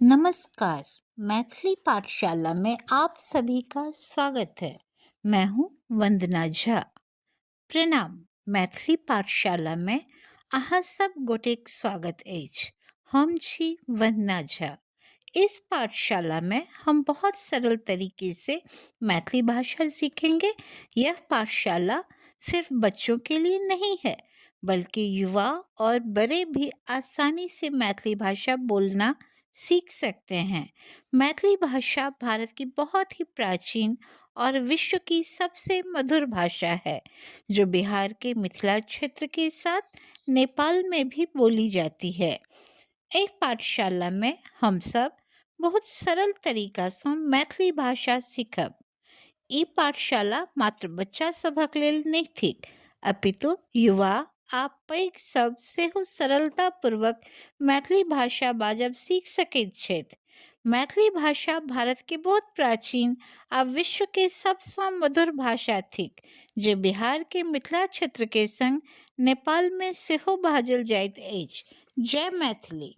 नमस्कार, मैथिली पाठशाला में आप सभी का स्वागत है। मैं हूँ वंदना झा। प्रणाम, मैथिली पाठशाला में अहाँ सब गोटेक स्वागत अछि। हम छी वंदना झा। इस पाठशाला में हम बहुत सरल तरीके से मैथिली भाषा सीखेंगे। यह पाठशाला सिर्फ बच्चों के लिए नहीं है, बल्कि युवा और बड़े भी आसानी से मैथिली भाषा बोलना सीख सकते हैं। मैथिली भाषा भारत की बहुत ही प्राचीन और विश्व की सबसे मधुर भाषा है, जो बिहार के मिथिला क्षेत्र के साथ नेपाल में भी बोली जाती है। एहि पाठशालामे हमसब बहुत सरल तरीकासँ मैथिली भाषा सीखब। ई पाठशाला मात्र बच्चा सभक लेल नहि थिक, अपितु युवा आ पैघ सब सेहो सरलतापूर्वक मैथिली भाषा बाजब सीख सकैत छथि। मैथिली भाषा भारत के बहुत प्राचीन आ विश्व के सबसँ मधुर भाषा थिक, जे बिहार के मिथिला क्षेत्र के संग नेपाल मे सेहो बाजल जाइत अछि। जय मैथिली।